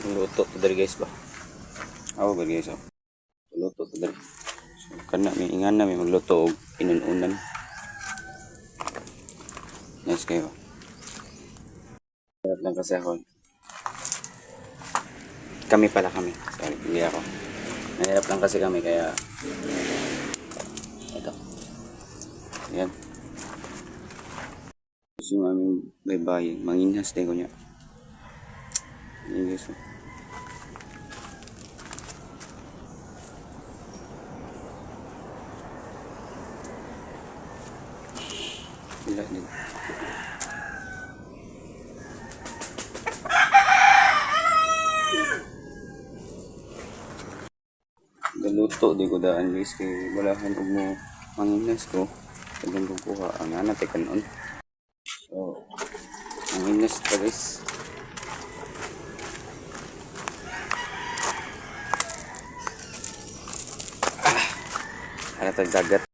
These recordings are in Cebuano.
Luto to diri, guys, ba. Aw ba, guys, oh. Luto to diri. So kana mi ingan na mi magluto og inununan. Nice kayo. Hirap lang kasi ako. Kami pala, kami. Sorry, hindi ako. Nahirap lang kasi kami kaya ito. Ayan. Tapos yung aming baybayin, manginhas din ko niya. Ayan, guys, oh. Wala din. Galuto di ko daan, guys, kay walahan og mo manginas ko. Tagan kong kuha ang ana tay kanon. So, manginas ta, guys. Ah, ana tag dagat.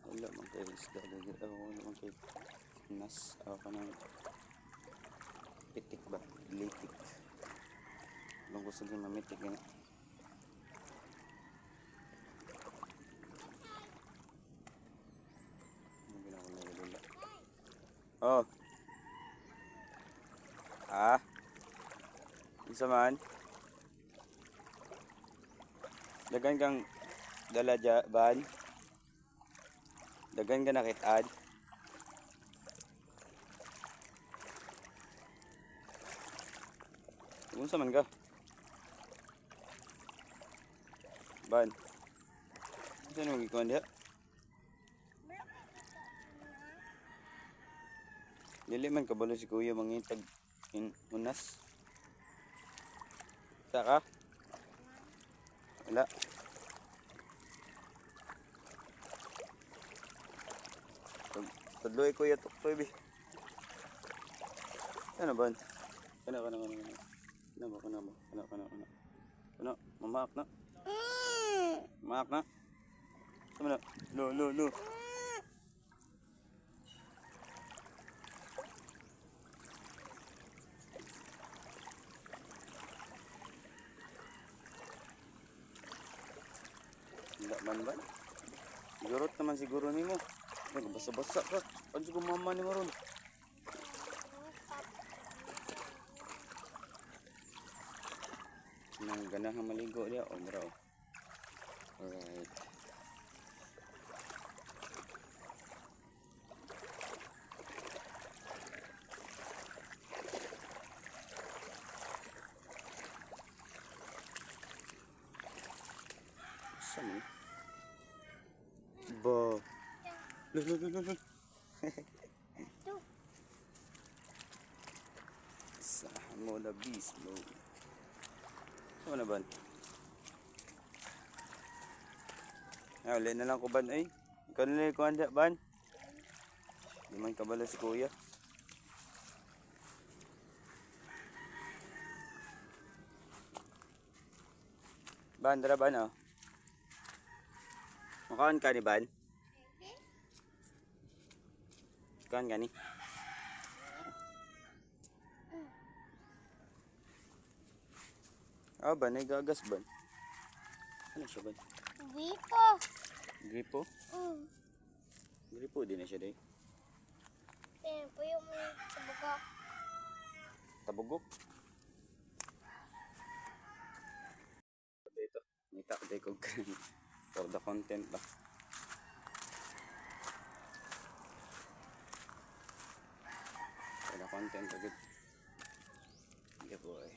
Wala man kay isda dili. Oh, wala man kay nas ako kanang pitik ba? Litik. Ibang gusto din mamitik gani. Ano ginagawa na lula? Oh. Ah. Isa man. Dagan kang dala dya, ban. Dagan ka nakitad. Unsa man ka? Ban. Unsa nimo gikuan diha? Dili man kabalo si kuya mangitag in unas. Saka? Wala. Tudloy kuya tuktoy bi. Ano ba? Kana kana kana kana. Kana ba kana ba? Kana kana kana. Kana mamaak na. Maak na. Sama na. Lo lo lo. Wala man ba? Gurot naman siguro nimo. Nagbasa-basa ka. Ano siguro mama ni ron? Nang ganahan maligo diya o mura o. Alright. Saan man? Ba. Lo, lo, lo, lo, lo. Sa mo the beast mo. Saan na ban? Ay, uli na lang ko ban ay. Ikaw na lang kuhan dya, ban. Di man kabalo si kuya. Ban, dara ban oh. Makaon ka ni ban? Kaon ka ni? Ah, ban, ay gagas ban. Ano siya ban? Gripo. Gripo? Mm. Gripo din na siya day. Ayan po yung tabugok. Tabugok. Dito, ngita ko day kog for the content ba. For the content agad. Yeah, boy.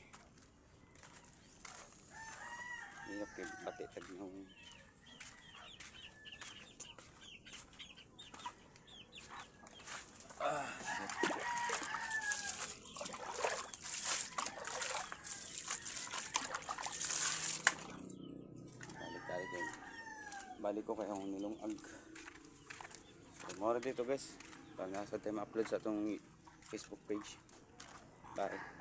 Sayop kay bati tagnaw. Ah, shit. Balik tayo kay balik ko kay akong nilungag. So, mao ra dito, guys. Pag nasa tayo ma-upload sa atong Facebook page. Bye.